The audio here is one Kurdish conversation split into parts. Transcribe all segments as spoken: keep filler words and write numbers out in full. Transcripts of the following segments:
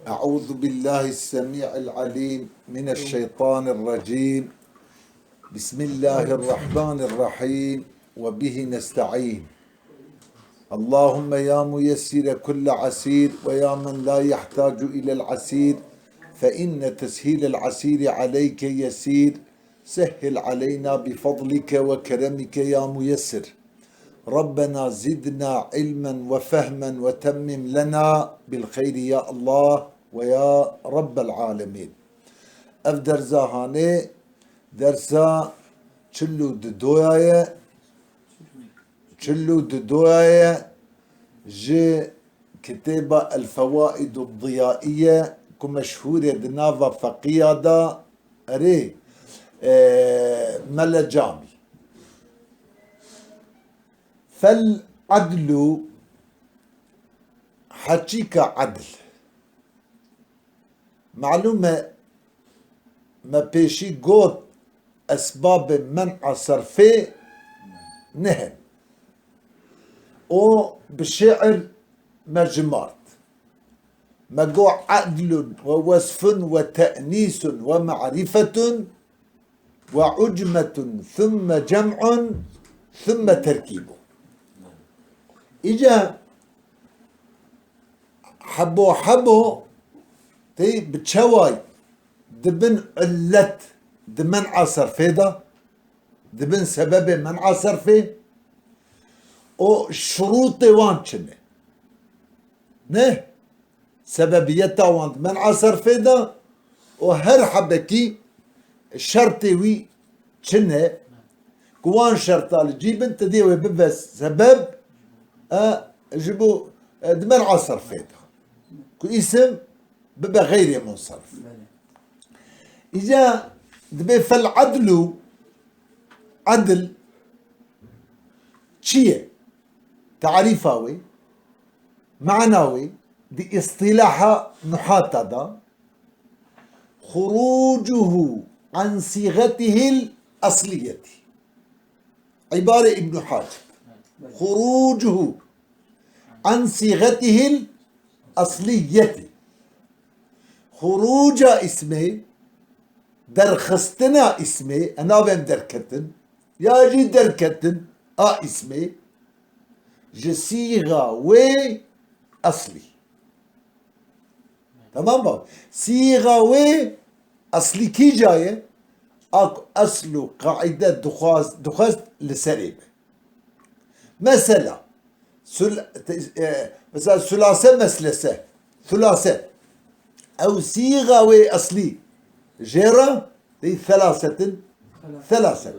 أعوذ بالله السميع العليم من الشيطان الرجيم. بسم الله الرحمن الرحيم. وبه نستعين. اللهم يا ميسر كل عسير، ويا من لا يحتاج إلى العسير، فإن تسهيل العسير عليك يسير. سهل علينا بفضلك وكرمك يا ميسر. ربنا زدنا علما وفهما وتمم لنا بالخير يا الله ويا رب العالمين. Ev derza hanê dersa çil û dudoya ye. Çil û dudoya ye ji kitêba El Fewaidu Diyaiye ku meşhûr e di nava feqiya de. Erê, e, Mele Camî. Fel adlu, heqîqa edl. Malûm e, me pêşî got, esbabê men'a serfê nihin. O bi şiir me cimart. Me got, edlun ve wesfun ve te'nîsun ve ma'rifetun ve ucmetun thumme cem'un thumme terkîbun. Îca hebo hebo tey bi çeway dibin illet di men'a serfê de, dibin sebebê men'a serfê, o şurûtê wan çi ne? Ne? Sebebiyeta wan di men'a serfê de û her hebekî şertê wî çi ne? Ku wan şerta li cî bin, ti dê wê bibe sebeb, e, ji bo, e, di men'a serfê de. Ku îsim bibe xeyrê munsarif. Belê. Îca dibê fel edlu, edl çi ye? Tarîfa wê, mana wê, di îstîlaha nuhata de, xurucuhu an sîxetihil esliyetî. Îbare Îbnû Hacib. Xurucuhu an sîxetihil esliyetî. Xuruca îsmê, derxistina îsmê, e nabên derketin, ya jî derketin a îsmê, ji sîxa wê eslî. Tamam bak. Sîxa wê eslî kîja ye? A ku esl û qaîde dixwaz-, dixwest li serê be. Mesela, sul-, te-, e, mesela sulase meslese, sulase. Ew sîxa wê eslî jê re tey selasetin, selaset.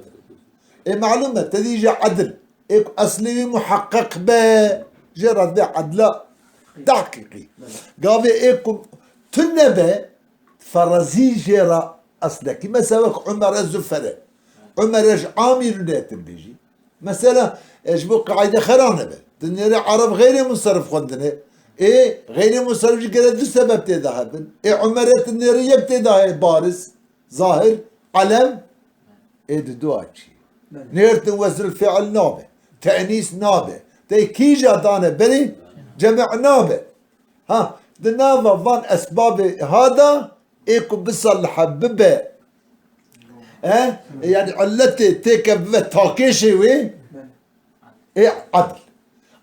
E, malûm e, te dî ji edil. Ê ku eslê wî muheqeq be, jê re dibê edla tahqîqî. Gavê ê ku tune be, ferazî jê re eslekî. Mesela wek Umere Zufere. Umere ji Amîrûnê tê bêjî. Mesela, e, ji bo qaîde xera nebe. Tu nêrê Ereb xeyrê munsarif xwendine. Ê, xeyrê munsarif jî gere du sebeb tê de hebin. Ê, Umere tu nêrê yek tê de heye bariz, zahir, elem. Ê, di dua çi? Belê. Nêrtin wezn fi'l nabe. Te'nîs nabe. Tê kîja dane berê ceme' nabe. Ha, di nava van esbabê ha de ê ku bisalih bibe. E? E, yani illetê têke bibe takêşê wê. Ê edl.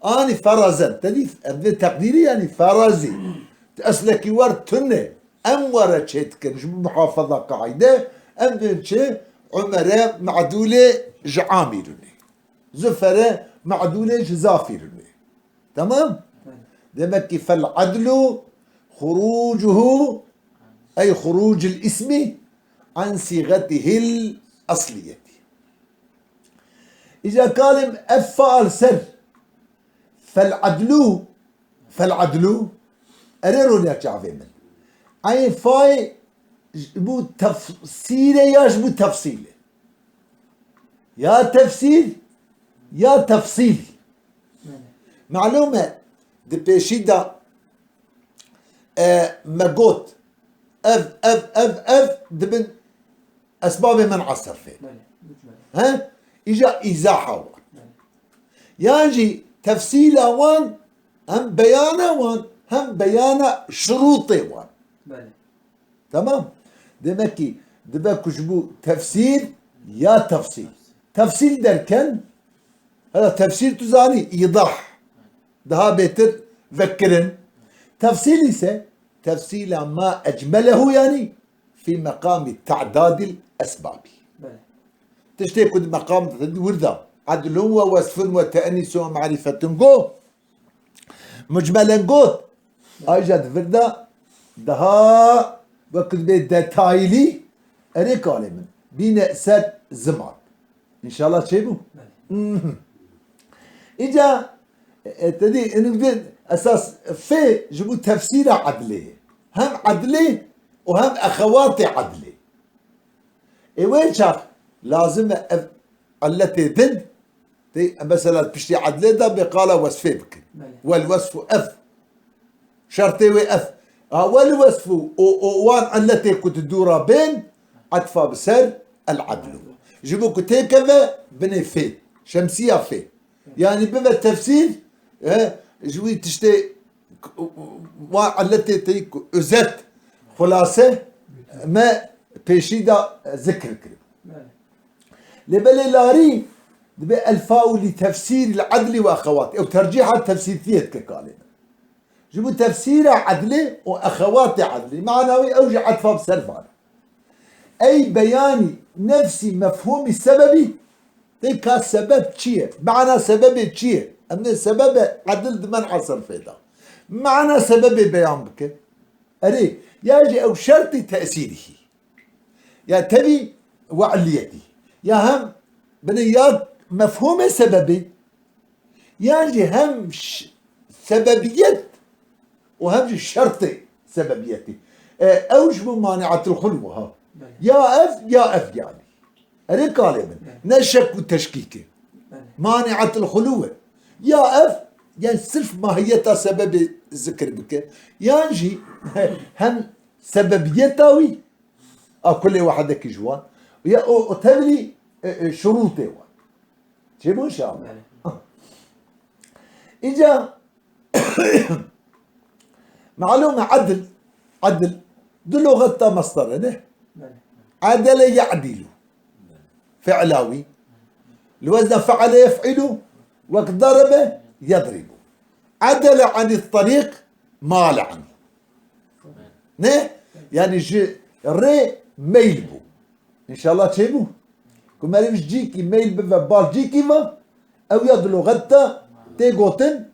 Anî ferazen. Te dî ev vê teqdîrî yani ferazî. Eslekî wer tune. Em were çêdikin ji muhafaza qaîde. Em dibên çi? Umere me'dûlê ji Amîrûnê. Zufere me'dûlê ji Zafîrûnê. Tamam? Demek ki fel adlu xurucuhu, ey xurucil ismi an sîxetihil esliyeti. Îca kalim ev faal ser fel adlu, fel adlu, erê rûne çavê min. Eyn fay ji bo tefsîrê ya ji bo tefsîlê. Ya tefsîr, ya tefsîl. Malûm e, di pêşî de, e, me got, ev, ev, ev, ev dibin esbabê men'a serfê. Belê, mucmel. He? Îca îzaha wan. Belê. Yan jî tefsîla wan, hem beyana wan, hem beyana şurûtê wan. Belê. Tamam. Demek ki dibe ku ji bo tefsîr ya tefsîl. Tefsîl derken, hela tefsîr tu zanî, îdah. Daha bêtir vekirin. Tefsîl ise tefsîla ma ecmelehu, yanî fî meqamî te'dadil esbabî. Belê. Tiştê ku di meqam de wir de edlun we wesfun we te'nîsun we marîfetun got, mucmelen got, ayrıca di vir de daha wekî dibê detaylı, erê kalê min, bîne ser ziman. İnşallah çêbû. Belê. Mhm. Îca, e, te dî, ênî dibê esas fê ji bo tefsîra edlê ye. Hem edlê û hem exewatê edlê. Ê wê çax lazim e ev illetê din, tê, mesela piştî edlê de bê qala wesfê bikin. Belê. Wel wesfu ev. Şertê wê ev. Ha, wel wesfu û, û wan illetê ku di dû re bên, etfa bi ser el edlu. Ji bo ku têkeve binê fê. Şemsiya fê. Yanî bibe tefsîr, e, ji wî tiştê wan illetê tê ku özet, xulase me pêşî de zikir kiribû. Belê. Lê belê Larî dibê elfau li tefsîril edlî ve exewatî. Ew tercîha tefsîrtiyê dike kalê. Ji bo tefsîra edlê û exewatê edlî. Mana wî ew jî etfa bi ser van e. Ey beyanî nefsî mefhûmî sebebî. Tê ka sebeb çi ye? Mana sebebê çi ye? Em dê sebebe edil di men'a serfê de. Mana sebebê beyan bike. Erê, ya jî ew şertî tesîrî. Ya tevî we illiyetî. Ya hem binê ya mefhûmê sebebê, yan jî hem ş-, sebebiyet û hem jî şertê sebebiyetî. E, ew ji bo mani'atil xulw ha. Belê. Ya ev, ya ev yanî. Erê kalê min. Belê. Ne şek û teşkîk e. Belê. Mani'atil xulw e. Ya ev, yan sirf mahiyeta sebebê zikir bike. Yan jî hem sebebiyeta wî, a kulê wehedekî ji wan. Ya o, o tevlî, e, e, şurûtê wan. Çêbû inşallah. Belê. Îca, malûm e edil, edil, du luxet de mesdere ne? Belê. Edele ye'dilu. Fi'la wî. Li wezne fe'ele yef'ilu, wek darebe yedribu. Edele anit tariq, male anhu. Ne? Yanî ji rê meyl bû. Înşallah çêbû. Ku meriv ji cîkî meyl bive bal cîkî ve, ew ya di luxet de tê gotin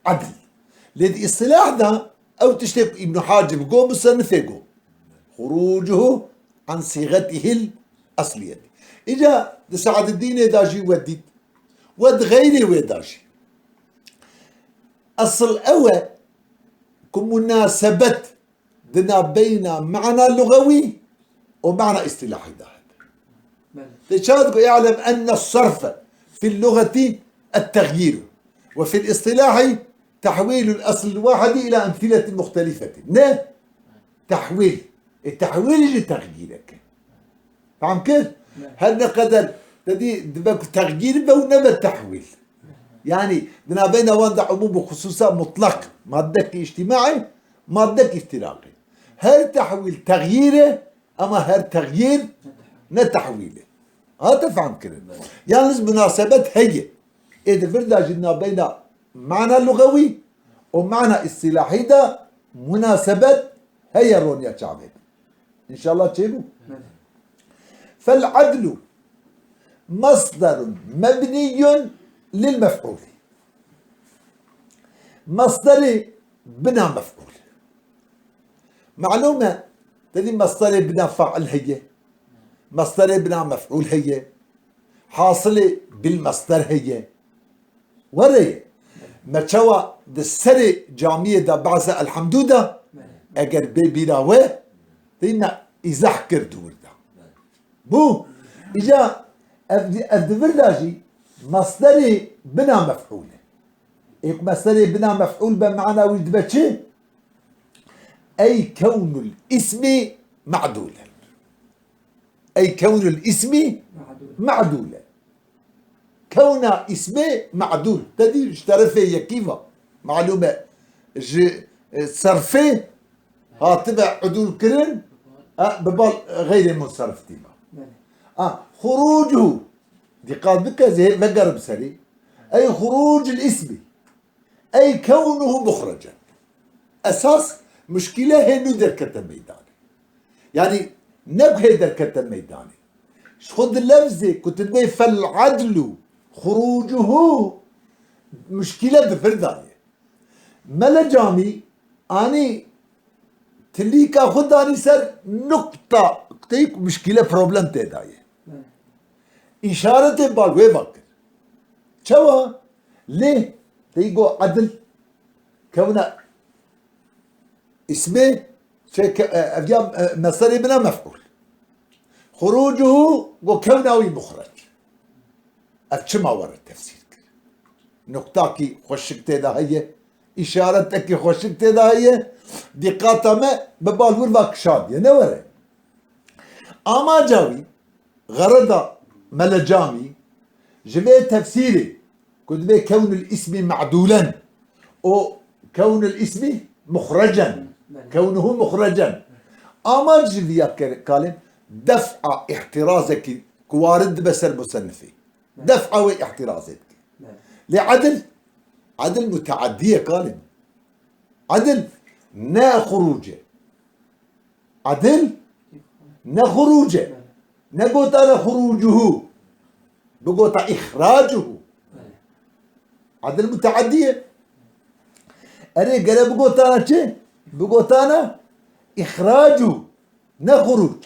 edl. Lê di îstilah de ew tiştê ku Îbn Hacib got, musennifê got. Xurucuhu an sîxetihil esliyetî. Îca di Se'didînê de jî we dît. We di xeyrê wê de jî. Esil ew e ku munasebet di navbeyna mana lugewî û mana îstîlahî de hebe. Belê. Lê çawa digo, "اعلم أن الصرف في اللغة التغيير وفي الاصطلاح تحويل الأصل الواحد إلى أمثلة مختلفة." Ne? Tehwîl. E, tehwîl jî texyîrek e. Fam kir? Ne. Her ne qeder te dî dibe ku texyîr be û nebe tehwîl. Yanî, di navbeyna wan de umûm û xisûsa mutlaq, maddek îctîmaî, maddek îftiraqî. Her tehwîl texyîr e, ama her texyîr ne tehwîl e. Hate fam kirin? Ne. Yalnız munasebet heye. Ê di vir de jî di navbeyna mana lugewî û mana îstîlahî de munasebet heye roniya çavê. Înşallah çêbû. Belê. Fel edlu masdarun mebniyun lil mef'ûlî. Masdarê bina mef'ûl. Malûm e, te dî masdarê bina fail heye. Masdarê bina mef'ûl heye. Hasilê bil masdar heye. Were ye. Me çawa di serê camiyê de behsa elhamdû de, eger bê bîra we, tê me îzah kir di wir de. Bû, îca ev, ev di vir de jî masderê bina mef'ûl e. Ê ku masderê bina mef'ûl be, mana wî dibe çi? Ey kewnul îsmî me'dûlen. Ey kewnul îsmî me'dûl. Kewna îsmê me'dûl. Te dî ji terefê yekî ve. Malûm e ji, e, serfê Hatibe udûl kirin, e, bi bal, e, xeyrê munsarif tîma. Belê. A, xurucuhu. Dîqat bike, zê vegerim serî. Ey xurucul ismi. Ey kewnuhu muxrecen. Esas muşkîle hê nû derkete meydanê. Yanî ne ku hê derkete meydanê. Ji xwe di lefzê ku tu dibê fel adlu xurucuhu muşkîle di vir de ye. Mele Camî anî tilîka xwe danî ser nukta, teyk muşkîle problem tê de ye. Îşaretê bal wê va kir. Çawa? Lê teyk got edil kewna îsmê çê ke-, e, ev ya, e, meserê bina mef'ûl. Xurucuhu got kewna wî muxrec. Ev çima were tefsîr kir? Nuktakî xweşik tê de heye, îşaretekî xweşik tê de heye. Dîqata me bi bal wir va kişandiye. Ne were? Amaca wî, xereda Mele Camî, ji vê tefsîrê ku dibê kewnul îsmî me'dûlen û kewnul îsmî muxrecen, Belê. Kewnuhu muxrecen. Amac ji viya ke-, kalê def'a îhtirazekî ku warid dibe ser musennifê. Belê. Def'a wê îhtirazê dike. Belê. Lê edil, edil muteaddiye kalê. Edil ne xuruce. Edil ne xuruce. Ne gotane xurucuhu. Bigota îxracuhu. Edil muteaddiye. Erê gere bigotane çi? Bigotane îxracu. Ne xuruc.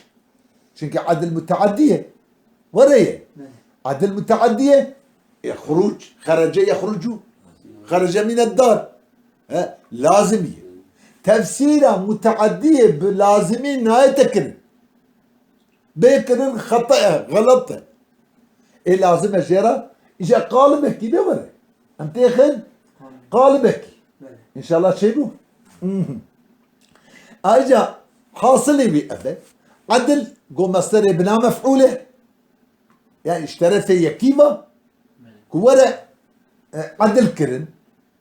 Çunkî edil muteaddiye. Were ye. Edil muteaddiye. E, xuruc. Xerece yexrucu. Xerece mîne dar. He, lazim ye. Tefsîra muteadiyê bi lazimî nayê tekirin. Bê kirin xeta ye, xelet e. Ê lazim e jê re, îja qalibekî de were. Em têxin qalibekî. Belê. Înşallah çêbû. Mhm. Ayrıca hasilê wî ev e. Edil go mesterê bina mef'ûl e. Yani ji terefê yekî ve ku were, e, edil kirin.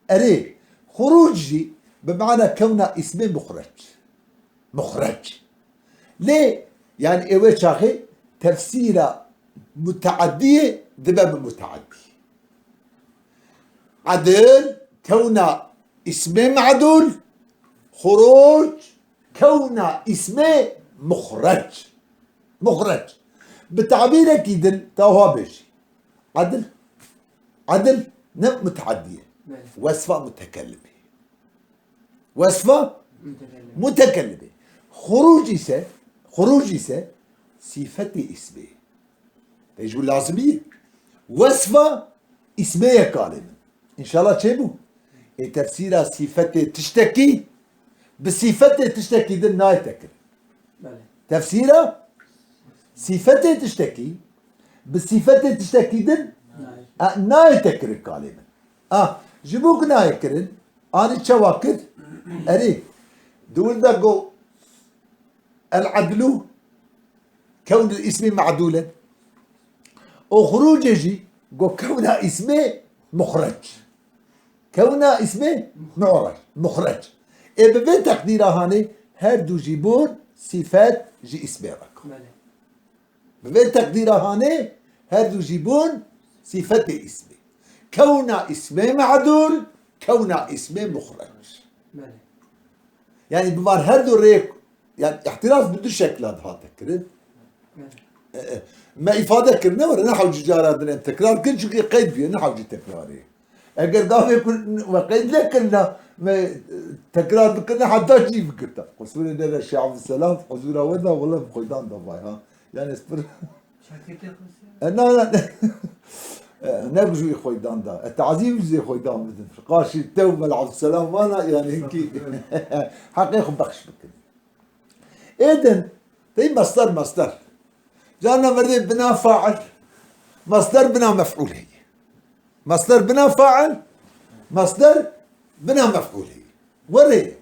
Erê, xuruc jî bi mana kewna îsmê muxreç. Muxreç. Lê, yani ê wê çaxê tefsîra muteadiyê dibe bi muteadî. Edil, kewna îsmê me'dûl, xuruc, kewna îsmê muxreç. Muxreç. Bi tabîrekî din, tawa bêjî. Edil, edil ne muteadî ye. Belê. Wesfa mutekellimê. Wesfa Mutekellim. Mutekellimê. Xuruc ise, xuruc ise sîfetê îsmê. Tê ji lazimî ye. Wesfa îsmê ye kalê min. Înşallah çêbû. Ê tefsîra sîfetê tiştekî, bi sîfetê tiştekî din nayê tekirin. Belê. Tefsîra sîfetê tiştekî, bi sîfetê tiştekî din, Nayê. e, nayê tekirin kalê min. Ah, ji bo ku nayê kirin, anî çawa kir? Erê, di wir de got, el edlu, kewnul îsmî me'dûlen. Û xurucê jî got kewna îsmê muxreç. Kewna îsmê mu'reç, muxreç. Ê bi vê teqdîra hanê her du jî bûn sîfet ji îsmê re. Belê. Bi vê teqdîra hanê her du jî bûn sîfetê îsmê. Kewna îsmê me'dûl, kewna îsmê muxreç. Belê. Yani bi van her du rêk, yani ihtiraz bi du şekla dihate kirin. Evet. E, e, me îfade kir, ne were, ne hewcî cara din em tekrar kin, çünkü qeyd bûye, ne hewcî tekrarê. Eger gavê ku we qeyd nekirina, me, e, tekrar bikirina, heta cî bikirta. Qusûrê dere Şêx Abdulselam, huzûra we da, wele bi xweydan da vay ha. Yani ez pir Şakirtê xwe sê. E, na, na, ne. E, ne ku ji wî xweydan da. E, tazî wî zê xweydan bidin. Qaşî tew Mel Abdulselam vana, yani hinkî heqê xwe bexş bikin. Êdin, tey masdar, masdar. Carna merdê bina fail, masdar bina mef'ul heye. Masdar bina fail, masdar bina mef'ul heye. Were,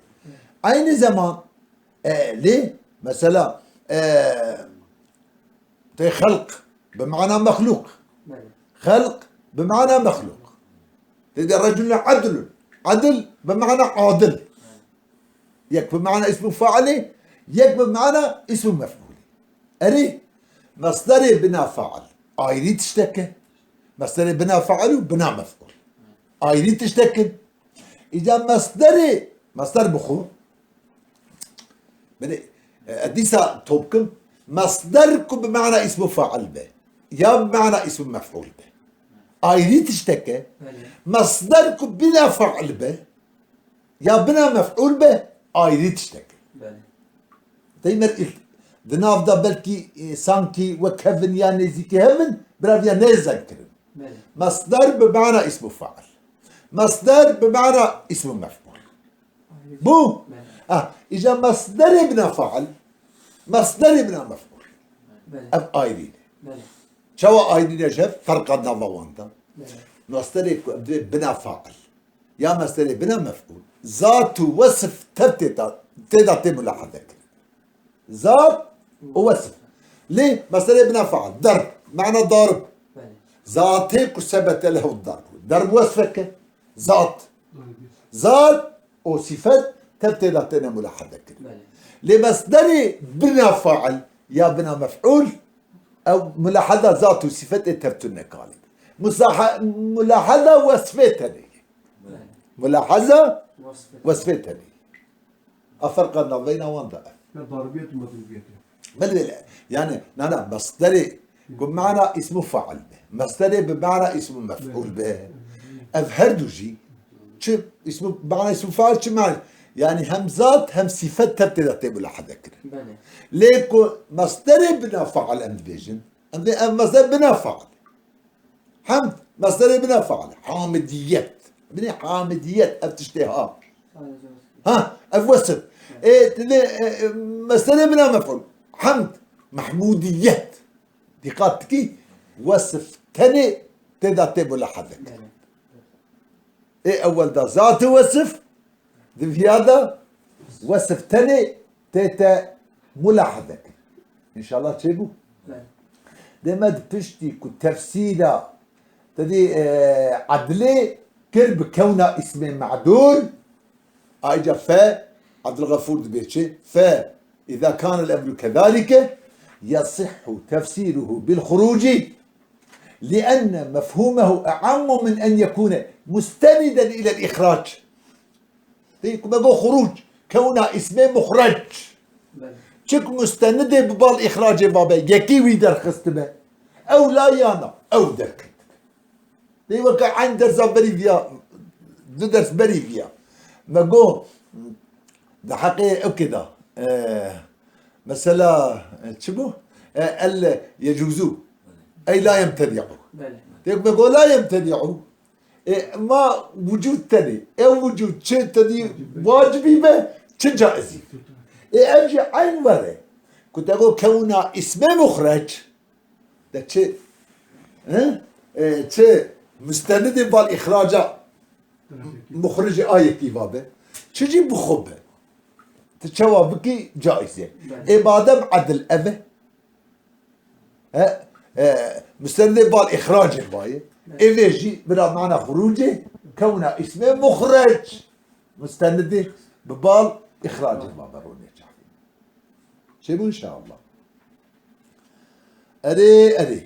aynı zaman, e, lê, mesela, e, tey xelq, bi mana mexlûq. Belê. Xelq, bi mana mexlûq. Tey de reculun adlun. Adil, bi mana adil. Yek bi mana îsmû failê, yek bi mana îsmû mef'ûlê. Erê, mesderê bina fail ayrî tiştek e. Mesderê bina fail û bina mef'ûl ayrî tiştek in. Îca mesderê, mesder bi xwe, belê, e, dîsa top kim, mesder ku bi mana îsmû fail be, ya bi mana îsmû mef'ûl be, ayrî tiştek e. Belê. Mesder ku bina fail be, ya bina mef'ûl be, ayrî tiştek e. Belê. Tey mer îl-, di nav de belkî, e, sankî wek hev in ya nêzîkî hev in, bira viya nêzen kirin. Belê. Mesder bi mana îsmû fail. Mesder bi mana îsmû mef'ûl. Ayrî. Bû? Belê. Ah, îca mesderê bina fail, mesderê bina mef'ûl. Belê. Ev ayrî ne. Belê. Çawa ayrî ne ji hev? Ferqa nava wan de. Belê. Mesderê ku em dibê bina fail. Ya mesderê bina mef'ûl. Zat û wesf tev tê ta-, tê de tê mulahaze kirin. Zat û wesf. Lê mesderê bina fail. Derb. Mana darib. Belê. Zatê ku sebete lehu darb. Derb wesfek e. Zat. Zat û sifet tev tê de têne mulahaze kirin. Belê. Lê mesderê bina fail ya bina mef'ûl, ew mulahaza zat û sifetê tev tune kalî. Musaha-, mulahaza wesfê tenê. Belê. Mulahaza wesfê tenê. A ferqa navbeyna wan de ev. Ya daribiyet û medrubiyet e. Belê, belê. Yani, na, na, mesderê ku mana îsmû fail be. Mesderê bi mana îsmû mef'ûl be. Belê. Ev her du jî çi îsmû, mana îsmû fail çi mana? Yani hem zat hem sifet tev tê de tê mulahaze kirin. Belê. Lê ku mesderê bina fail em dibêjin, em dê ev mesder bina fail. Hemd, mesderê bina fail. Hamidiyet. Binê hamidiyet, ev tiştê ha. Ha, ev wesf. Ê, tu dê, e, e, mesderê bina mef'ûl. Hemd, mehmudiyet. Dîqat dikî, wesf tenê tê de tê mulahaze kirin. Ê ewel de zat û wesf, di viya de wesf tenê tê te mulahaze kirin. Înşallah çêbû. Belê. Demet piştî ku tefsîra te dî, e, edlê kir bi kewna îsmê me'dûl, ayrıca fe, Abdülgafur dibê çi? Fe, إذا كان الأمر كذلك يصح تفسيره بالخروج لأن مفهومه أعم من أن يكون مستندا إلى الإخراج. Tê ku me got xuruc, kewna îsmê muxrec. Belê. Çik mustenidê bi bal îxracê va be, yekî wî derxistibe. Ew la yana, ew derketibe. Tê weke eyn dersa berî viya, du ders berî viya. Me got, di heqê ewkê de, e, mesela, e, çi bû? E, el yecuzu. Ey la yemteni'u. Belê. Tê ku me got la yemteni'u. Ê, ma wicûd tenê. Ew wicûd çi tedî wacibî be, çi caizî. Ê, ev jî eyn were. Ku te got kewna îsmê muxrec, de çi? He? Ê, çi? Mustenidê bal îxraca muxricê a yekî va be. Çi jî bi xwe be. Tu çawa bikî caiz e. Belê. Ê, madem edil ev e, He, e, mustenidê bal îxracê bayê. Evet. Ê vê jî bira mana xurucê, kewna îsmê muxrec. Mustenidê bi bal îxracê ma be ronê çavê. Çêbû inşallah. Erê, erê.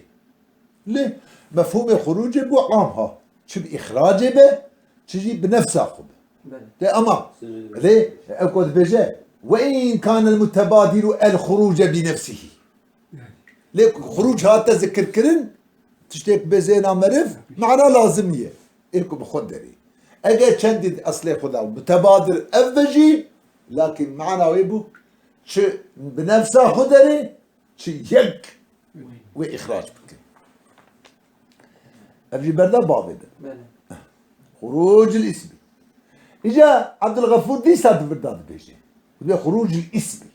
Lê mefhûmê xurucê bû am ha. Çi bi îxracê be, çi jî bi nefsa xwe be. Belê. De ama, sırrı, lê ew ku dibêje, "Ve in kanel mutebadiru el xuruce bi nefsihi." Lê xuruc hate zikirkirin, tiştê ku bê zêna meriv, mana lazim niye. Ê ku bi xwe derê. Eger çendî di eslê xwe de mutebadir ev be jî, lakin mana wê bû, çi bi nefsa xwe derê, çi yek wê îxrac bike. Ev jî berda bavê de. Belê. Xurucul îsmî. Îca Abdulgafur dîsa di vir de dibêje. Dibê xurucul îsmî.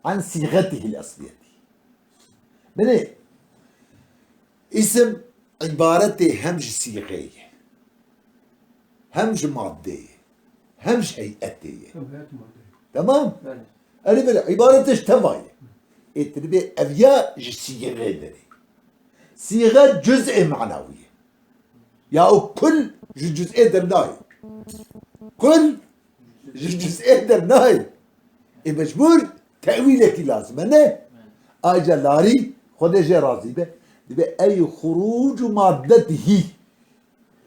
An sîxetihil esliyetî. Binê, îsim îbaretê hem ji sîxê ye, hem ji maddê ye, hem ji heyetê ye. Hem heyet madde. Tamam? Belê. Erê belê, îbaretê ji teva ye. Ê tu dibê ev ya ji sîxê derê. Sîxe cuz'ê manawî ye. Ya û kul ji cuz'ê dernayê. Kul ji cuz'ê dernayê. Ê mecbûr tewîlekî lazim e, ne? Ayrıca Larî, Xwedê jê razî be, dibe ey xurûc û maddetihî.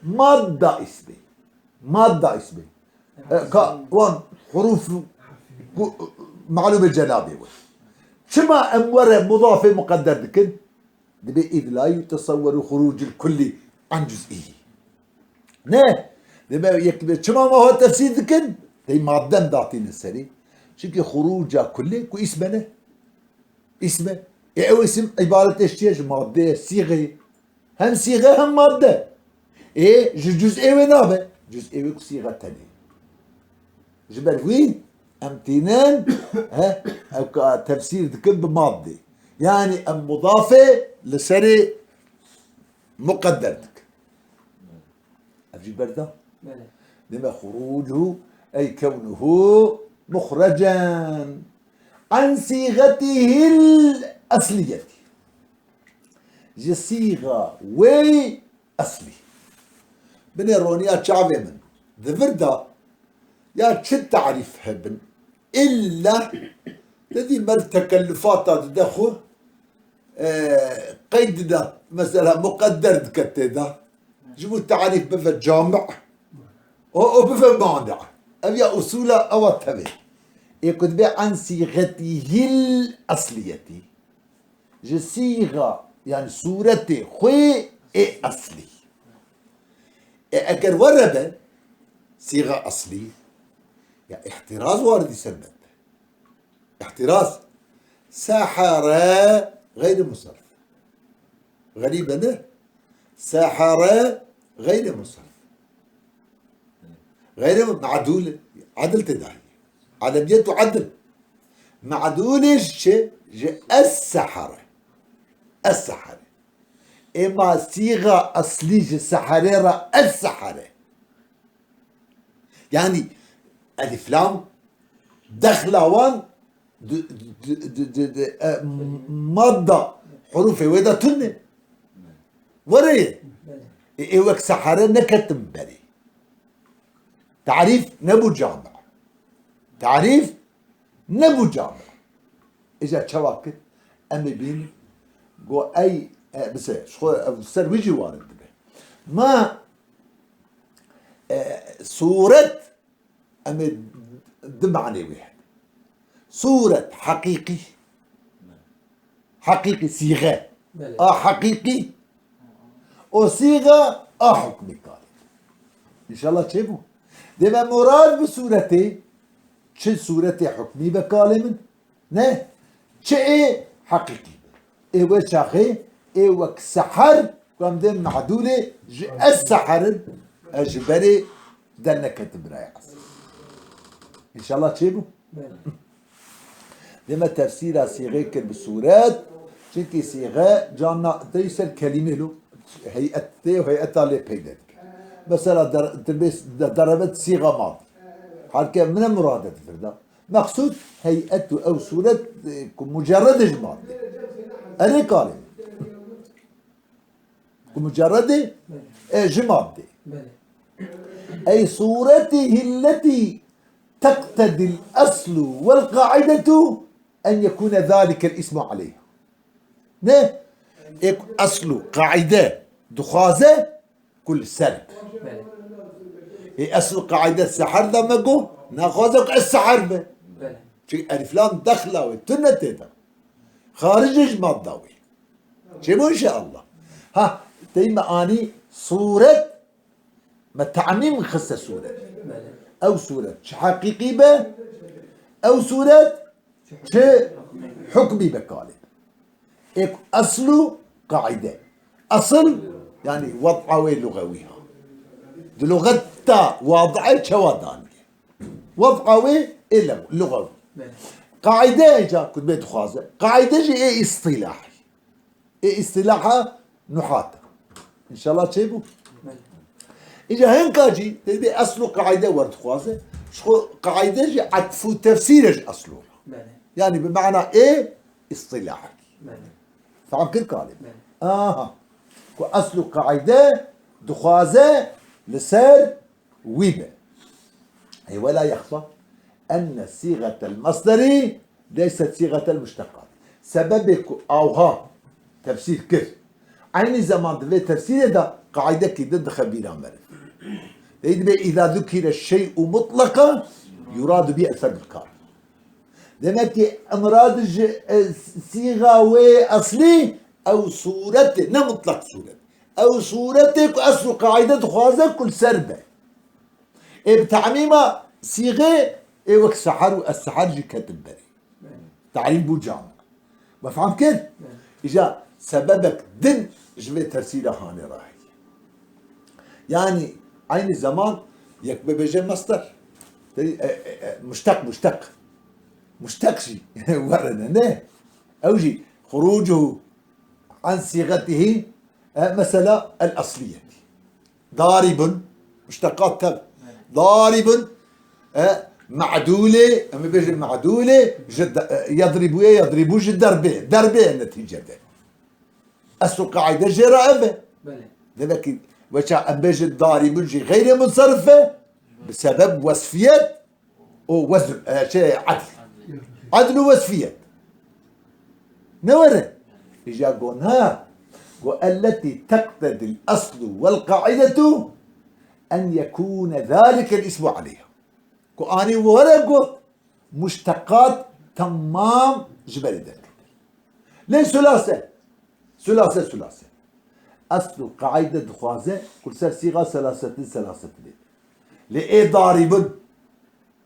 Madda ismê. Madda ismê. E, ka, wan hurûf ku, malûmê cenabê we. Çima em were mudafê muqedder dikin? Dibê îd la yutesewweru xurûcul kullî an cuz'îhî. Ne? Dibê yek dibê çima ma ho tefsîr dikin? Dey madden datînin serî. Çimkî xurûca kullî ku îsme ne. Îsme. E, ew îsim îbaretê ji çi ye? Ji maddeyê, sîxeyê. Hem sîxe hem madde. Ê, ji cuz'ê wê nabe. Cuz'ê wê ku sîxe tenê. Ji ber wî em tînin, he, ew ka tefsîr dikin bi maddê. Yanî em mudafê li serê muqedder dikin. Ev jî berda. Belê. Deme xurucuhu ey kewnuhu muxrecen an sîxetihil esliyetî. Ji sîxa wê eslî. Binê roniya çavê min. Di vir de ya çi tarîf hebin? Îlla te dî mer tekellufata dide xwe, e, qeyd dide, mesela muqedder dike tê de. Ji bo tarîf bife cami, o, o bife mani. Ev ya usûla ewa tevê. Ê ku dibe an sîxetihil esliyetî. Ji sîxa, yani sûretê xwê ê eslî. E, eger were be, sîxa eslî, ya îhtiraz waridî ser me be. Îhtiraz. Sehare xeyri musarrif. Xerîbe ne? Sehare xeyri musarrif. Xeyri me'dûl, edil tê de heye. Alemiyet û edil. Me'dûlê ji çi? Ji es sehare. Es sehare. Ema sîxa eslî ji seherê re es sehare. Yani elif lam dexla wan di, di, di, di, di, e, madda hurufê wê de tune. Were ye. E, ê wek sehare neketin berê. Tarîf nebû cami. Tarîf nebû cami. Îca çawa kir? Em ê bînin. Go ey, e, bise, ji xwe ev ser wî jî warid dibe. Ma, e, sûret, em ê di manê wê hene. Sûret heqîqî. Heqîqî sîxe. Belê. A heqîqî. O sîxe a hukmî kalê. Înşallah çêbû. Dê me murad bi sûretê, çi sûretê hukmî be kalê min? Ne. Çi ê heqîqî be. Ê wê çaxê, ê wek seher, ku em dê me'dûlê ji ez seherin, ez ji berê derneketim birayê ez. Înşallah çêbû. Belê. Dê me tefsîra sîxê kir bi sûret, çimkî sîxe carna tey ser kelîmê lo, heyet tê û heyeta lê peyde dike. Mesela der-, dirbê s-, de-, derebet sîxa madî. Herke min e murade di vir de. Meqsûd heyet û ew sûret, e, ku mucerredê ji madê. Erê kalê. Ku mucerredê, e, ji madê. Belê. Ey sûretihî lletî teqtedîl eslu wel qaidetu en yekûne zalikel îsmu aleyha. Ne? Ê ku eslu qaide dixwaze ku li ser be. Belê. Ê eslu qaide seher de me got, naxwaze ku ez seher be. Belê. Çimkî elif lam dexla wê tune tê de. Xaricê ji madda wê. Çêbû înşallah. Ha, tey me anî sûret, me te'mîm xiste sûret. Belê. Ew sûret çi heqîqî be, ew sûret çi hukmî be kalê. Ê ku eslu qaide. Esil, yani wad'a wê lugewî ha. Di lugeta wad'e çawa daniye. Wad'a wê ê le-, lugew. Belê. Qaide îca ku bê dixwaze. Qaide jî ê îstîlahî. Ê îstîlaha nuhat. Înşallah çêbû. Belê. Îca hinka jî, tê bê eslu qaide wer dixwaze. Ji xwe qaide jî etf û tefsîre ji eslu. Belê. Yani bi mana ê îstîlahî. Belê. Fam kir kalê. Belê. Aha. Ku eslu qaide dixwaze li ser wî be. Ê wela yexfa. enne sîgetel masderî leyset sîgetel muşteqat. Sebebê ku awha tefsîr kir, eynî zeman di vê tefsîrê de qaîdekî din dixe bîra meriv. Dê dibê îza zukîre şey'u mutleqa yuradu bî el ferdul kamil. Demek ki emrad ji, e, sîga wê eslî ew sûretê, ne mutlak sûret. Ew sûretê ku esl û qaîde dixwaze ku li ser be. Ê bi te'mîma sîgê ê wek seher û es-seher jî ketin berê. Tarîf bû cam. Me fehm kir? Îja sebebek din ji vê tefsîra hanê re heye. Yanî eynî zeman yek bibêje masder. Tey, e, e, e, muşteq, muşteq. Muşteq jî were ne, ne? Ew jî xurucuhu an sîgetihî, e, mesela el asliyetî. Daribun, muşteqat tev. Daribun, e, me'dûlê, em ê bêjin me'dûlê, ji de, e, yedribûyê, yedribû ji derbê. Derbê netîcede. Esl û qaîde jê re ev e. Belê. Demek ki, weça em bêjin daribun jî xeyrê munsarif e, bi sebeb wesfiyet û wezn, e, şey, edl. Edl û wesfiyet. Ne were? Îja go na. Go elletî teqtedil eslu wel qaidetu en yekûne zalikel ismu aleyha. Ku anî were got, muşteqat temam ji berê derketin. Lê sulase. Sulase, sulase. Esl û qaîde dixwaze ku li ser sîga selasetin, selasetin ê. Lê ê darîbin.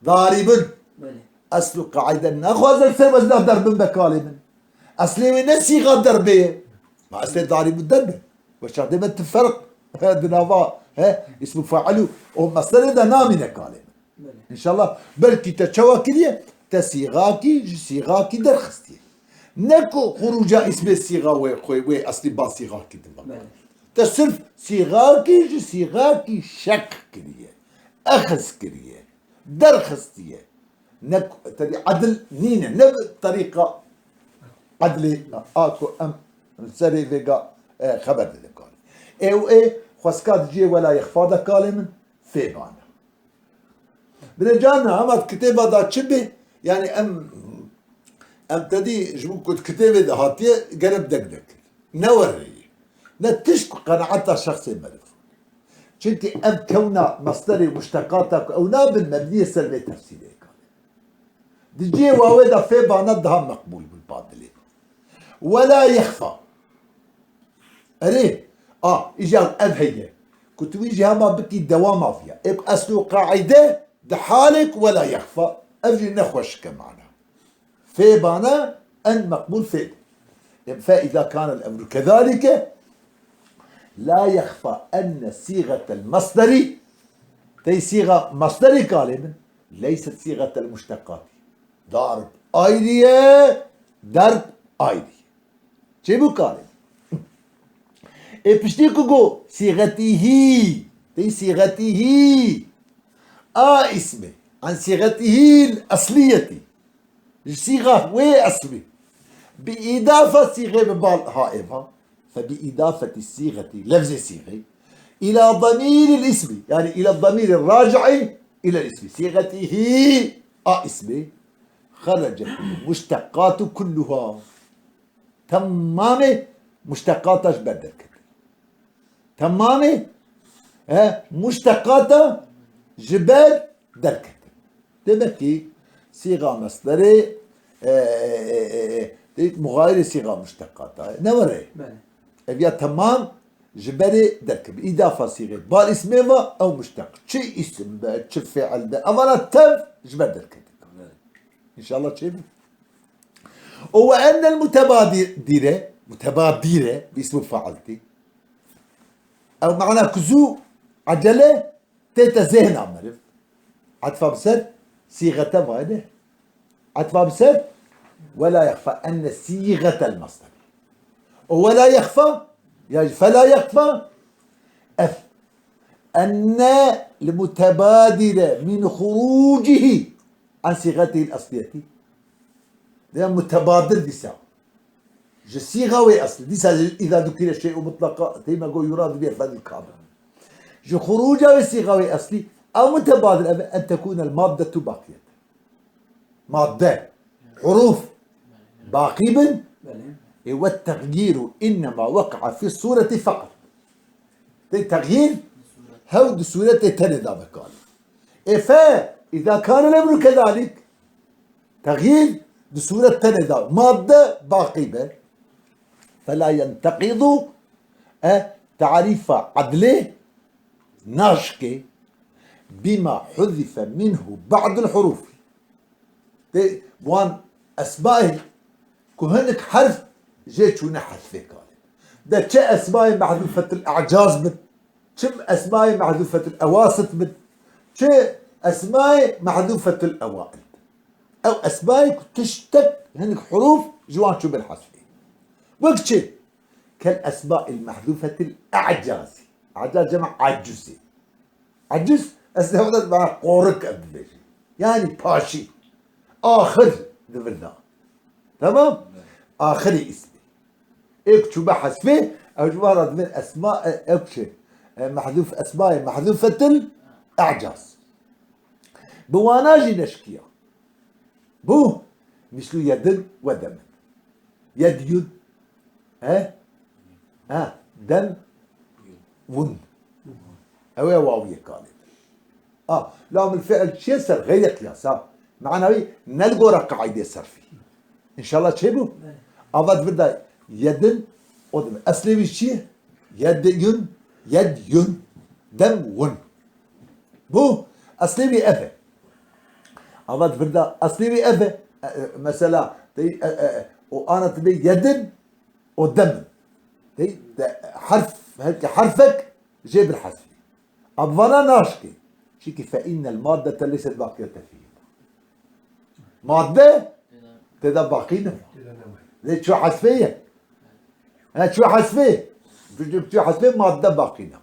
Darîbin. Belê. Esl û qaîde naxwaze li ser wezna derbin be kalê min. Eslê wê ne sîga derbê ye. Ma eslê darîbin derb e. Weşa dê me ti ferq di nava, he, îsmu fail û o meselê de namîne kalê min. Belê. Înşallah belkî te çawa kiriye? Te sîgakî ji sîgakî derxistiye. Ne ku xuruca îsmê sîga wê xwe, wê eslî ba sîgakî diba. Belê. Te sirf sîgakî ji sîgakî şek kiriye. Exiz kiriye. Derxistiye. Ne ku, tedî edil nîne. Ne bi terîqa edlê a ku em serê vêga, e, xeber didin kalê. Ê û ê xweska di cihê wela yexfa de kalê min fê bane. Bire carna hema di kitêba da çi bê? Yani em, em tedî ji bo ku di kitêbê de hatiye, gerek dek dek. Ne wereyê. Ne tişt ku qenaeta şexsê meriv. Çünkü ev kewna masderê muşteqata ku ew nabin mebniyê ser vê tefsîrê kare. Di cihê wawê de fê bana daha meqbûl bû li ba dilê. Wela yexfa. Erê, a, îcar ev heye. Ku tu wî jî hema bikî dewama viya. Ê ku esl û qaîde di halê ku wela yexfa, ev jî ne xweşik e mana. Fê bana en meqbûl fê. Em fe îza kanel emru kezalike, la yexfa enne sîgetel masderî, tey sîga masderî kalê min, leyset sîgetel muşteqatî. Darb ayrı ye, derb ayrı ye. Çêbû kalê. Ê piştî ku go sîxetîhî, tey sîxetîhî. A îsmê. An sîxetîhîl esliyetî. Ji sîxa wê eslî. Bi îdafa sîxê bi bal ha êva. Fe bi îdafetî sîxetî. Lefzê sîxê. Îla damîril îsmî. Yani îla damîril raci'î îla îsmî. Sîxetîhî a îsmê. Xerecet muşteqatu kulluha. Temamê muşteqata ji ber derketin. Temamê, he, muşteqata ji ber derketin. Demek ki sîga mesderê, e, e, e, e, e, muxayirê sîga muşteqata ye. Ne were? Belê. Ev ya temam ji berê derkeve. Îdafa sîgê. Bar îsmê ve ew muşteq. Çi îsim be, çi fiil be. Evana tev ji ber derketin. Belê. Înşallah çêbû. O ve ennel mutebadîre, mutebadîre, bi îsmî fail tê. Ew mana ku zû, acele, tête zêhna meriv. Etfa bi ser sîgete vayde. Etfa bi ser, ve la yexfa enne sîgetel masderi. O ve la yexfa, ya jî fe la yexfa, ev. Enne li mutebadîre min xurucihî. An sîxetihîl esliyetî. Dê mutebadir dîsa. Ji sîxa wê eslî. Dîsa îza dukîre şey'u mutlaqa, teyme go yurad bî fedil kamil. Ji xuruca wê sîxa wê eslî. Ew mutebadir ev en tekûnel maddetu baqiyet. madde, huruf baqî bin. Belê. Ê, ve tegyiru innema weka'a fi sureti feqat. Tê teghyîr hew di suretê tenê de be kalê. Ê fe, îza kane lemru kedalik. Teghyîr di suret tenê de madde baqî be. Fela yenteqidu, e, tarîfa edlê naşkê bima huzife minhu ba'dul huruf. Tê wan esmayê ku hinek herf jê çûne hezfê kalê. De çi esmayê mehzûfetil i'caz bin, çi esmayê mehzûfetil ewasit bin, çi esmayê mehzûfetil ewail bin. Ew esmayê ku tiştek hinek huruf ji wan çûbin hezfê. Wek çi? Kel esmail mehzûfetil i'cazî. I'caz cema acuzî. Aciz, ez ne wada bana qorik em dibêjin. Yani paşî. Axir di vir de. Tamam? Axirî îsmî. Ê ku çûbe hezfê, ew ji wan re dibên esma, e, ew çi? E, mehzûf, esmayê mehzûfetil i'caz. Bi wana jî neşkiya. Bu, mislu yedin ve demin. Yedyun. He? Ha, dem wun. Ew ê wawiyê kalê. A, lamil fi'l çiye ser xeyrê qiyas, ha. Mana wî ne li gora qaîdê serfî. Înşallah çêbû? Belê. Ava di vir de yedin, o demek. Eslê wî çi ye? Yedyun, yedyun, dem wun. Bu, eslê wî ev e. Ava di vir de eslê wî ev e. E, e, mesela, tey, e, e, e, o ana tu bê yedin, o dem in. Tey, de, herf, herke herfek jê bir hezfî. Ab vana naşkê. Çiki fe innel maddete leyset baqiyete fî. Madde tê de baqî ne. Lê çu hezfê ye. Ha, çu hezfê. Çu hezfê madde baqî ne.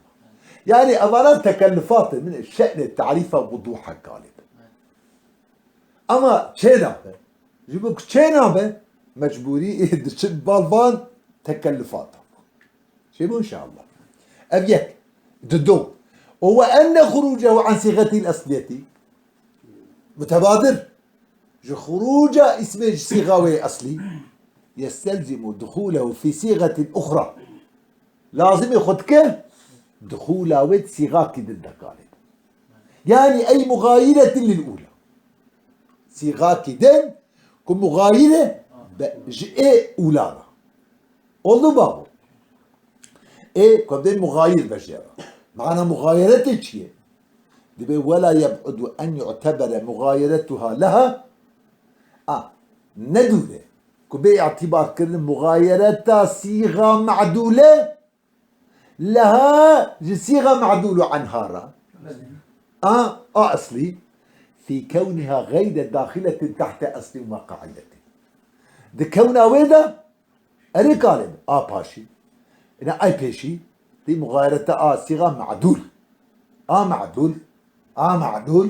Yani evana tekellufat e, min şe'nê tarîfa wuduha kalê. Ama çê nabe. Ji bo ku çê nabe, mecbûrî diçin balvan tekellufata. Çêbû inşallah. Ev yek. Dido. O ve enne xurucehu an sîxetîl esliyetî. Mutebadir. Ji xuruca îsmê ji sîxa wê eslî. Yestelzimu duxûlehu fî sîxetin uxra. Lazimê xwe dike, dixûla wê di sîxakî din de kalê. Yani ey muxayiretin lil ûla. Sîxakî din ku muxayire be ji ê ûla re. Oldu babo. Ê ku dê muxayir be jê re. Mana muxayiretê çi ye? Dibê wela yeb'udu en yu'tebere muxayiretuha leha. A, ne dûr e. Ku bê îtîbar kirin muxayereta sîxa me'dûle leha ji sîxa me'dûl û enha re. A, a eslî. Fî kewniha xeyre daxiletin tehte eslî û ma qaidetin. Di kewna wê de erê kalê bi. A paşî. Ine ay pêşî. Dî muxayerete a sîxa me'dûl. A me'dûl. A me'dûl.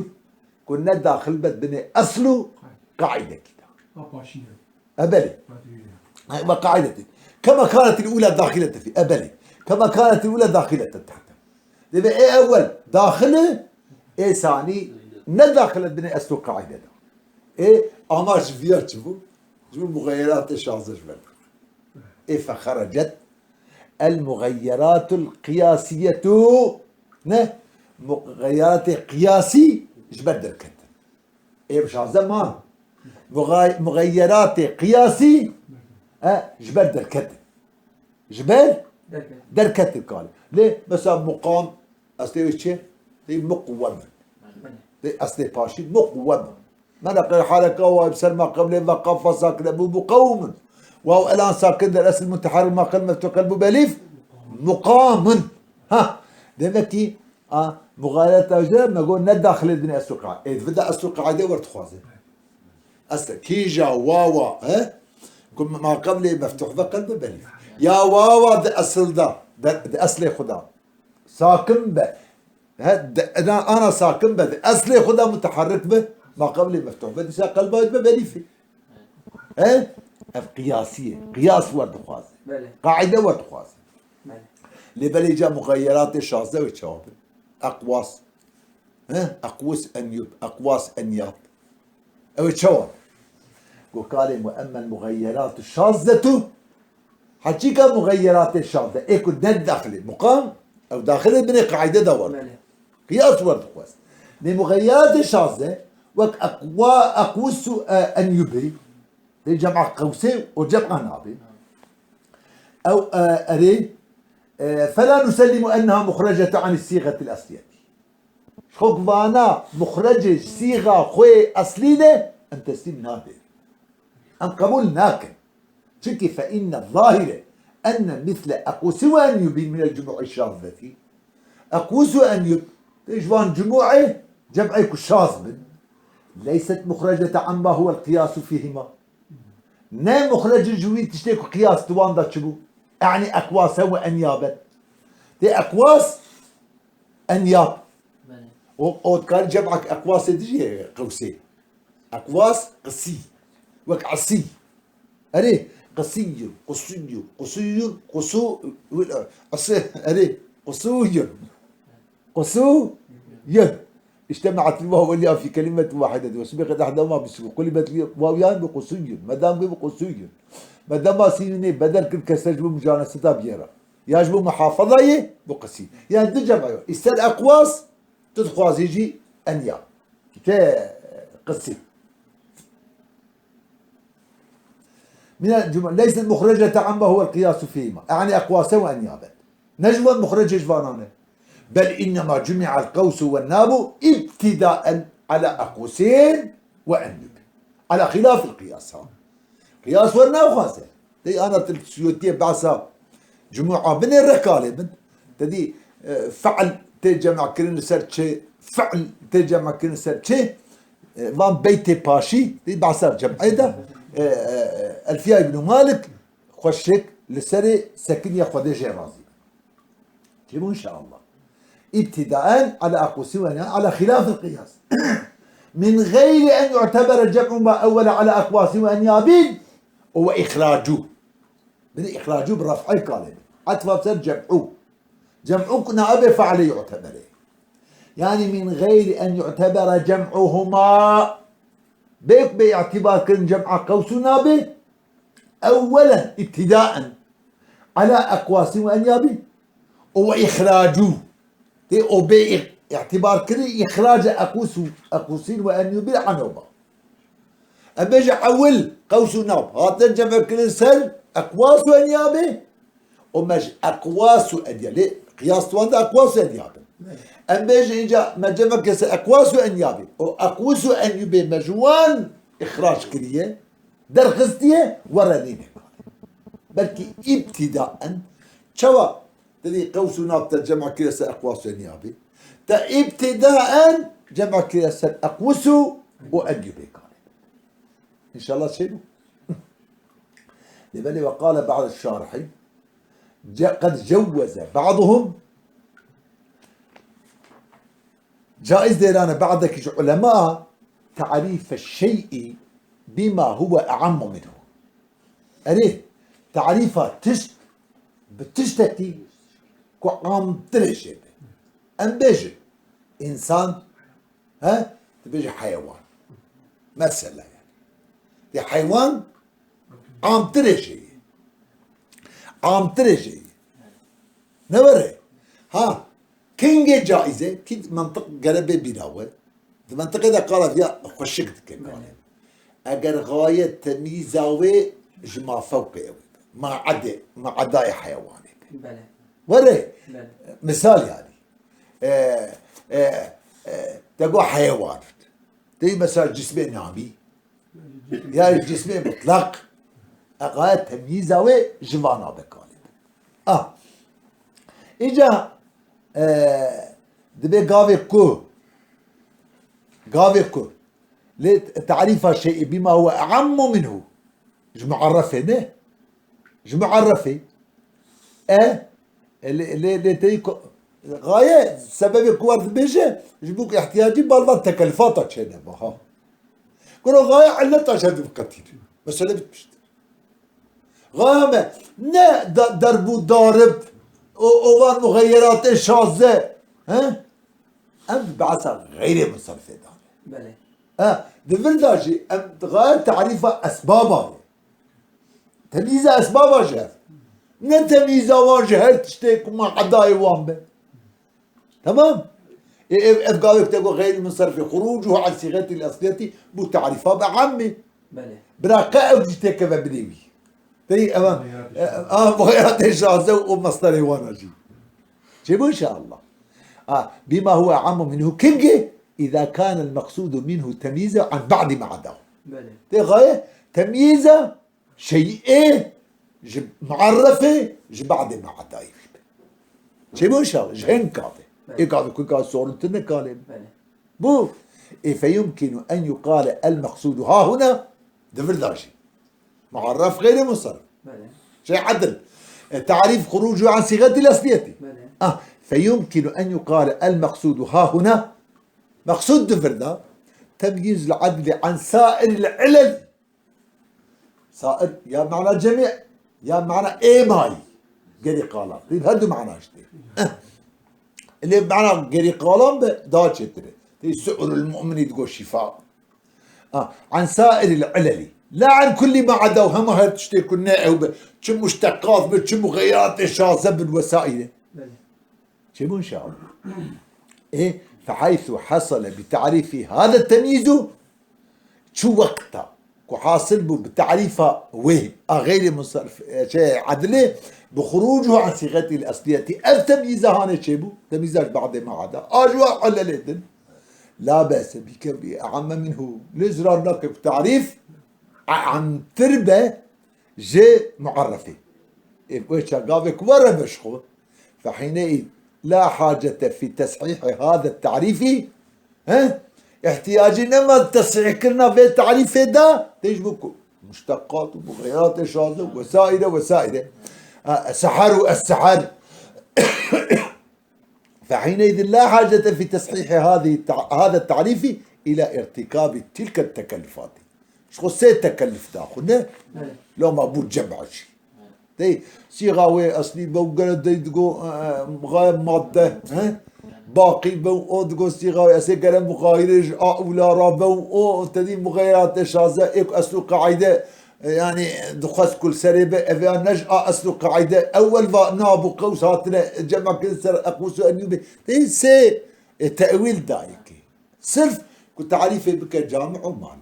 Ku ne daxil be binê esl û qaidekî de. A paşî ne. E belê. Ve qaidetin. Kema kanetil ula daxilete fî. E belê. Kema kanetil ula daxilete tehte. Dibê ê ewel daxil e, ê sanî ne daxil e binê esl û qaide de. Ê ama ji viya çi bû? Ji bo muxeyeratê şazdeh ji ber. Ê fexerecet el muxeyeratul qiyasiyetu. Ne? Muxeyeratê qiyasî ji ber derketin. Ê bi şazdeh man. Muxay-, muxeyeratê qiyasî, e, ji ber derketin. Ji ber derketin kalê. Lê mesela muqam, eslê wê çi? Tê muqwem. Tê eslê paşî muqwem. Mena qe hareka wa bi ser ma qeblê ve qafa sakine bû muqawmin. Waw elan sakin der esl muteharrik ma qel meftuh qel bû belîf. Muqamin. Ha. Demek ki A, muxayereta jê me got ne daxilê din esl û qaide. Ê, di vir de esl û qaide werdixwaze. Esl, kîja wawa, he? Ku ma qeblê meftuh ve qelbe belîf. Ya wawa di esl de, de, di eslê xwe de. Sakin be. He, de, ana, ana sakin be. Di eslê xwe de muteharrik be. Ma qeblê meftuh be. Dîsa qelba be belîfê. He? Ev qiyasî ye. Qiyas werdixwaze. Belê. Qaide werdixwaze. Belê. Lê belê ca muxeyeratê şazdeh wê çawa bin? Eqwas. He? Eqwis en yub, eqwas en yat. Ew ê çawa? Ku kalê mu emmel muxeyyerat şazzetu, heçîka muxeyyeratê şazze, ê ku ne daxilê muqam, ew daxilê binê qaîde de war. Belê. Qiyas werdixwest. Lê muxeyyeratê şazze, wek eqwa, eqwisu, e, en yubî, lê cem'a qewsê û cem'a nabê. Ew, e, erê, e, fela nusellimu enneha muxrecete anî sîxetil esliyetî. Ji xwe ku vana muxrecê ji sîxa xwe eslî ne, em teslîm nabê. Em qebûl nakin. Çimkî fe inne zahire enne misle eqwisi ve en yubî minel cumu'i şazzetî. Eqwis ve en yub, tê ji van cumu'ê cem'ê ku şaz bin. Leyset muxrecete amma huwel qiyasu fîhima. Ne muxrecin ji wî tiştê ku qiyas di wan de çi bû. Yanî eqwase ve en yaben. Tê eqwas en yab. Belê. O, o dikarî cem'ek eqwasê dijî qewsê. Eqwas qisî. Wek esî. Erê, qisîyun, qusîyun, qusîyun, qusû, esê, erê, qusûyun. Qusûyun. İşte me'atil vav weliya fi kelimet wahide diyor. Sibe qed ehdama bisu. Kulibet li vav yan bi qusûyun. Medam bi qusûyun. Medama sînê bedel kir kese ji bu mucaneseta biyera. Ya ji bo muhafazayê, bo qisî. Yani du cem eyo. Îster eqwas, tu dixwazî jî enya. Te qisî. Min el cuma, leyset muxrecete amma huwel qiyasu fîhima. Yani eqwase ve enyaben. Ne ji van muxrecê ji vanan e. Bel innema cumi'el qewsu ve nabu ibtidaen ala eqwusên ve enyub. Ala xilafil qiyas ha. Qiyas wer naxwaze. Dey ana til siyotiyê behsa cumu'a binê rekalê bin. Te dî, e, fe'l tê cem'kirin li ser çi, fe'l tê cem'kirin li ser çi, e, van beytê paşî, dî behsa cem'ê de, e, e, Elfiya Îbnû Malik xweşik li serê sekiniye Xwedê jê razî. Çêbû inşallah. İbtidaen ala aqwasi ve enyabi, ala xilafil qiyas. Min gayri en yu'tebere cem'u ma ewwele ala aqwasi ve enyabin ve ihracû. Binê ihracû bi raf'ay kalê. Etfa ser cem'u. Cem'u ku naibê fe'lê yu'tebere. Yani min gayri en yu'tebere cem'uhuma. Bêk bê îtibar kirin cem'a qewsu nabe. Ewwelen, ibtidaen. Ala aqwasi ve enyabi. O ve ihracû. Tê o bê î-, îtibar kirin, îxrace eqwis û, eqwisin ve enyûbî enoba. Em bêje ewil, qews û nab. Hatin cem'kirin ser, eqwas û enyabê. O me ji eqwas û enyabê. Lê qiyas wan de eqwas û enyabin. Em bêje înca me cem'kirin ser eqwas û enyabê. O eqwis û enyûbê me ji wan îxrac kiriye. Derxistiye, were nîne. Belkî îbtidaen. Çawa? Te dî qews û nab te cem kiriye ser eqwas û enyabî. Te îbtidaen cem kiriye ser eqwis û enyubê kalê. İnşallah çêbû. Lê belê ve qale ba'd şarihî, ce-, qed cewweze ba'duhum. Caiz dêrane ba'dekî ji ulema ta'rîfe şey'î bîma huwe e'ammu minhu. Erê, tarîfa tişt bi tiştekî ku amtirê jê be. Em bêjin, însan, he? Tu bêjî heywan. Mesela yani. Tê heywan amtirê jê ye. Amtirê jê ye. Ne were? Ha, kengê caiz e, kî mentiq gere bê bîra we. Di mentiqê de qala viya xweşik dike kalê. Eger gaye temîza wê ji ma fewqê ew e. Ma edê, ma edayê heyewanê be. Belê. Were, Belê. Misal yani. E, e, e, te got heyewan. Tê mesela cismê namî. Ya cismê mutlak. E, gaye temîza wê ji vana be kalê. Ah. Îca, e, dibê gavê ku, gavê ku, lê tarîfa şey'î bîma huwe e'ammu minhu. Ji mu'errefê ne. Ji mu'errefê. E, e, lê, lê, lê teyî ku, gaye sebebê ku wer dibêje, ji bo ku ihtiyacî bal van tekelifata çênema, ha. Kuro gaye illeta jê diqetîne. Mesele bitmiştir. Gaye me ne da-, derb û darib, o, o van muxeyyeratê şazze, he? Em bi behsa xeyrê munsarifê dane. Belê. Ha, di vir de jî em dixe tarîfa esbaba ye. Temyîza esbaba ji hev. Ne temyîza wan ji her tiştê ku ma edayê wan be. Tamam? Ê, ev, ev gavek te got xeyrî munsarifê, xurucuhu an sîxetî l-esliyetî, bû tarîfa bi ammî. Belê. Bira qe ew jî têkeve binê wî. Tey, evan, muxeyeratê şaze. E, a, muxeyeratê şaze û mesderê wana jî. Çêbû inşallah. A, bima huwa aammu minhu kingê, îza kane l-meqsûdu minhu temyîze an ba'dî ma adahu. Belê. Tê xaye temyîze şeyê ji muarrefê ji ba'dê ma adayî wî be. Çêbû inşallah, ji hin kavê. Belê. Ê kavê ku ka soruntir ne kalê. Belê. Bû, ê feyumkinu en yuqale el-meqsûdu hahuna, di vir de jî. Muarref xeyrê munsarif. Belê. Şey edil. E, tarîf xurucu an sîxetî l-esliyetî. Belê. Ah, feyumkinu en yuqale el-meqsûdu hahuna. Meqsûd di vir de temyîz l-edli an sair l-ilel. Sair ya mana cemî, ya mana êmayî. Gerî qalan. Tê her du mana jî tê. Lê mana gerî qalan be daha çêtir e. Tê su'rul mu'minî digo şîfa. Ha, an sairil ilelî. La an kullî ma adahu, hema her tiştê ku ne ew be. Çi muşteqat be, çi muxeyeratê şaze bin wesaîre. Belê. Çêbû inşallah. Ê, fehaythu hasale bi tarîfî hada temyîzu, çi wexta ku hasil bû bi tarîfa wê a xeyrî munsarif, e, şey, edilê, bi xurucuhu an sîxetî l-esliyetî. Ev temyîza hanê çêbû, temyîza ji ba'dê ma ada. A ji wa ilelê din. La bese bi kevnî e'amme minhu. Lê zirar nake ku tarîf e'amtir be ji muarrefê. Ê, wê çagavê ku were be ji xwe. Fehîneî la hacete fî teshîhê hada tarîfî. He? Îhtiyacî nema tesîhkirina vê tarîfê de. Tê ji bo ku muşteqat û muxeyeratê şaze û wesaîre, wesaîre. Ha, seher û es-seher. فحينئذ لا حاجة في تصحيح هذه التع-، هذا التعريف إلى ارتكاب تلك التكلفات. Ji xwe sê tekelluf da xwe ne? Evet. Loma bû cem jî. Tey, sîxa wê eslî be û gere dey digo, e, e, xaye madde, he? Baqî be û o digo sîxa wê esê gere muxayirê ji a û la ra be û o tedî muxeyeratê şaze ê ku esl û qaîde. E, yanî, dixwest ku li serê be, ev ya ne ji a esl û qaîde ewel va nab û qews hatine cem kirin ser eqûs û enyûbê. Tê sê, e, tewîl dayikê. Sirf ku tarîfê bike cami û mani.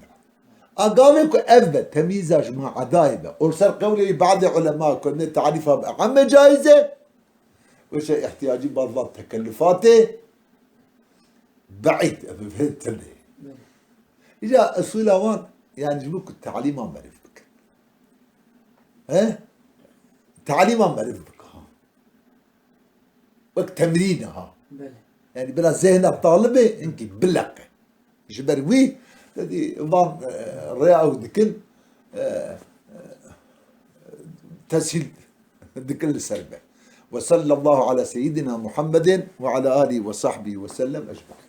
A gavê ku ev be, temyîza ji ma edayê be. Û li ser qewlê badê ulema ku ne tarîfa bi emme caiz e, wê şey ihtiyacî bar van tekellufatê beîd, ev, ev, tenê. Îca esûla wan, yani ji bo ku talîma meriv bikin. He? Talîma meriv bike, ha. Wek temrîn e, ha. Belê. Yani bila zehna talibê hinkî bileqe. Ji ber wî, te dî van, e, rêya ew dikin, e, e, teshîl dikin li ser me. Ve sallallahu ala seyyidina Muhammedin ve ala alihi ve sahbihi ve sellem ecmaîn.